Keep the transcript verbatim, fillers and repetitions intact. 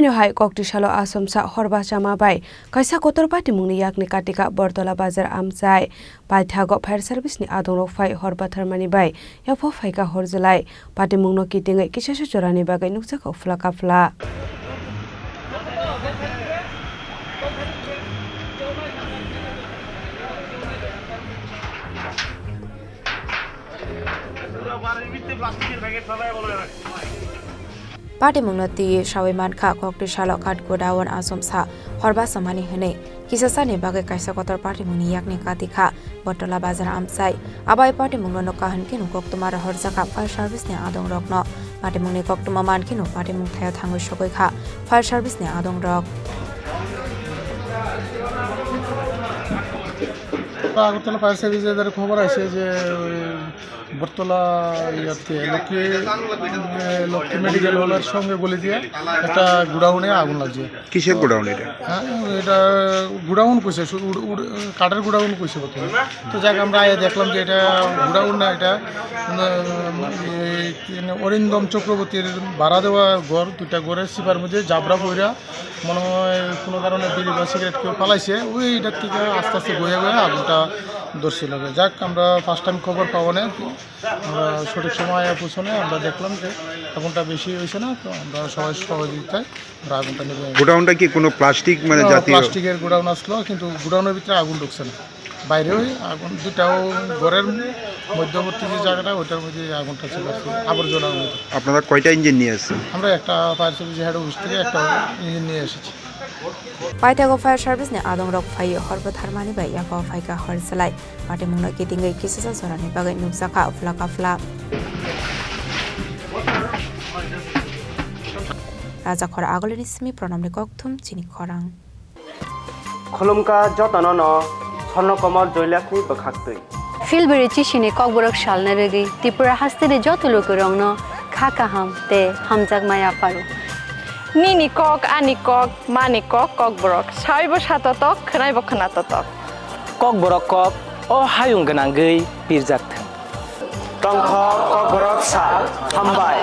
Haino hai kokti salo asomsa horba chama bai kaisa kotor patimungni yakni katika Bortola bazar amchai. Paithago fire service ni adongrok phai horba tharmani bai yapho phaika horjelai. Patimungno kitingwi kisasu jorani bagwi nukjakha uphla kaphla. Patimungno twiwi sawi mankha, kokti salo Kathgodown asomsa horba samani hwnwi kisasani bagwi kaisa kotor patimungni yakni katikha Bortola bazar amchai. Abai patimungno nukha hwnkhe koktwma rohorjakha fire service ni adongrokno. Patimungni koktwma mankhe patimung thaio thangwi sogwi kha fire service ni adongrok. Agartala fire সার্ভিসের দ্বারা খবর আসে যে ওই বটতলা ইয়াতে লক্ষ্মী, এ, লক্ষ্মী মেডিকেল হলের সঙ্গে গলি দিয়ে একটা গোডাউনে আগুন লাগছে। কিসের গোডাউন এটা? হ্যাঁ, এটা গোডাউন কইছে, শুধু উড-, উড-, কাঠের গোডাউন কইছে প্রথমে। তো যাক, আমরা আয়া দেখলাম যে এটা গোডাউন না, এটা, উম, এই কি জানি, অরিন্দম চক্রবর্তীর ভাড়া দেওয়া ঘর, দুইটা ঘরের সিপার মধ্যে জাবরা পইরা মনে হয় কোনো কারণে বিড়ি বা সিগারেট কেউ ফালাইছে, ওইটার থেকে আস্তে আস্তে গইয়া গইয়া আগুনটা ধরছিল। যাক, আমরা ফার্স্ট টাইম খবর পাওয়া নেই, আমরা সঠিক সময় পৌঁছানো আমরা দেখলাম যে আগুনটা বেশি হয়েছে না, তো আমরা সবাই সহযোগিতায় আমরা আগুনটা নিবে। গোডাউনটা কি কোনো প্লাস্টিক মানে না, জাতীয়? প্লাস্টিকের গোডাউন আসলো, কিন্তু গোডাউনের ভিতরে আগুন ঢুকছে না, বাইরে ওই আগুন দুটাও ঘরের মধ্যবর্তী যে জায়গাটা, ওইটার মধ্যে আগুনটা ছিল আর কি, আবর্জনার মধ্যে। আপনারা কয়টা ইঞ্জিন নিয়ে আসছেন? আমরা একটা ফায়ার সার্ভিস হেড অফিস থেকে একটা ইঞ্জিন নিয়ে এসেছি। Paithago fire service ni adongrok phai horbo tharmani bai yapho phaika horjelai. Patimungno kitingwi kisasu jorani bagwi nukjakha uphla kaphla. Rajakhor Agulini simi Pranamni kokthum chini khorang. Khulumkha jotono no Swarno Komol Joylakni bwkhaktwi. Philbiri chisini kokborok salna rwgwi Tripura hasteni joto lukurokno kha kaham tei hamjakma yapharo. Nini kok, ani kok, mani kok, kokborok. Saibo satotok, khwnaibo khwnatotok. Kokborok kok, o hayung gwnangwi pirjak thung. Tongthok kokborok sal, hambai.